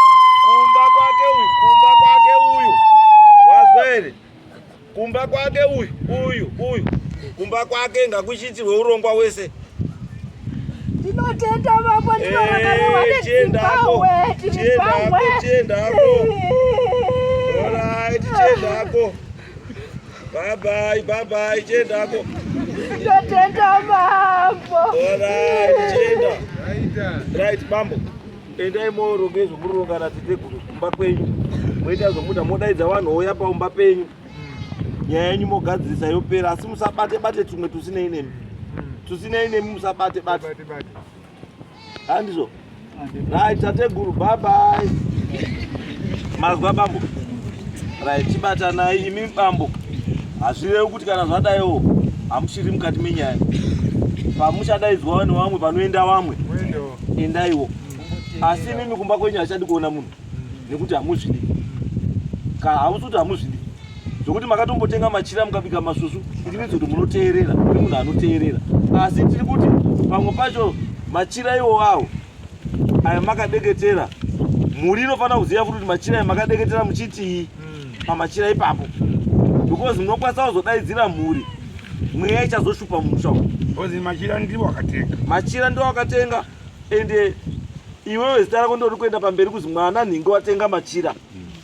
kumba kwake uyu, kumba kwake uyu. Wazwa here? Kumba kwake uyu, uyu, uyu. Kumba kwake ngakuchiitirwe urongwa wese. Ndinotenda mambo, ndinorangarirwa Eh, chiendako, nedzimbahwe, tiri chiendako, pamwe. chiendako. Alright, chiendako. Bye bye, bye bye, chiendako. Ndotenda mambo. Alright, chienda. Right, bambo. Endai moronge zvomuronga nateteguru kumba kwenyu. Moita zvomuda modaidza vanhu vouya paumba penyu. Nyaya yenyu mogadzirisa yopera asi musabate bate tumwe tusinei nemi. Tusinei nemi musabate bate. Handizvo? Right, tateguru, bye bye. Mazwa bambo. Right, chibatanai imi bambo. Hazvirevi kuti kana zvadaiwo hamuchiri mukati menyaya. Pamuchadaidzwa nevamwe panoenda vamwe. Endaiwo. Asi imimi kumba kwenyu hachadi kuona munhu nekuti hamuzvidi. Kana hamusi kuti hamuzvidi. Zvokuti makatombotenga machira mukabika masvusvu, ndinidzi kuti munoteerera, muri munhu anoteerera. Asi tiri kuti pamwe pacho machira iwo awo aya makadeketera, mhuri inofanira kuziva futi kuti machira aya makadeketera muchitii pamachira ipapo, because munokwanisa kuzodaidzira mhuri, mweya ichazoshupa mumusha umu. Because machira ndiwo akatenga. Machira ndiwo akatenga ende iwewe zita rako ndori kuenda pamberi kuzi mwana nhingi watenga machira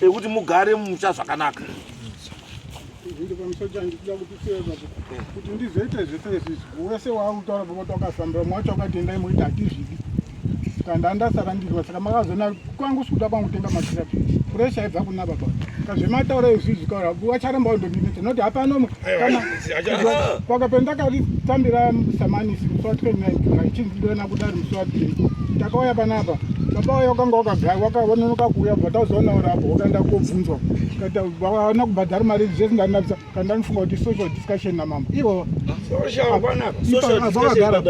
ekuti mugare mumusha zvakanaka. Zviri pamusoro changu kuda kuti usiye ipapo kuti ndizoite zvese izvi wese waakutaura baba wakafambira mumwe wacho wakati endai moita hatizvidi saka ndandasara ndirwa saka makazoona kwangu sikuda kwangu kutenga machira puresha yaibva kuna baba. Kazvemataura izvizvi kaura vacharamba vandondinetsa nokuti hapano umwe kana kwakapendakatambira samanisi musi wa 29 July chinzi ndoenda kudare musi wa 3 takauya panapa baba uya wakanga wakagara wakanonoka kuuya bva tazoona uri apo wakaenda kobvunzwa kati vaona kubhadhara mari zvese ndanabisa kana ndanofunga kuti social discussion namambo ivo vakagara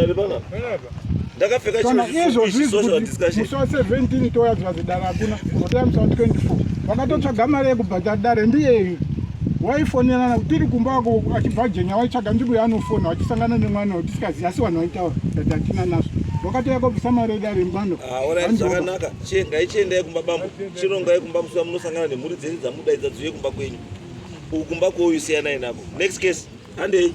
ndakapfeka kana izvozvi musi wa 17 touya zvivazi dare hakuna kuzotouya musi wa 24 vakatotsvaga mari yekubhadhara dare ndiyeyu waifonerana tiri kumba wako achibva jenya waitsvaga nzvimbo yaanofona vachisangana nemwana watisikazivi asi vanhu vaitaura that hatina nazvo wakatouya kobvisa mari yedare mubando ah, zvakanaka ngaichiendai kumba bambo chirongai kumba musi wamunosangana nemhuri dzenyu dzamudaidza dziuye kumba kwenyu uku kumba kwouyu siyanai nako next case handei.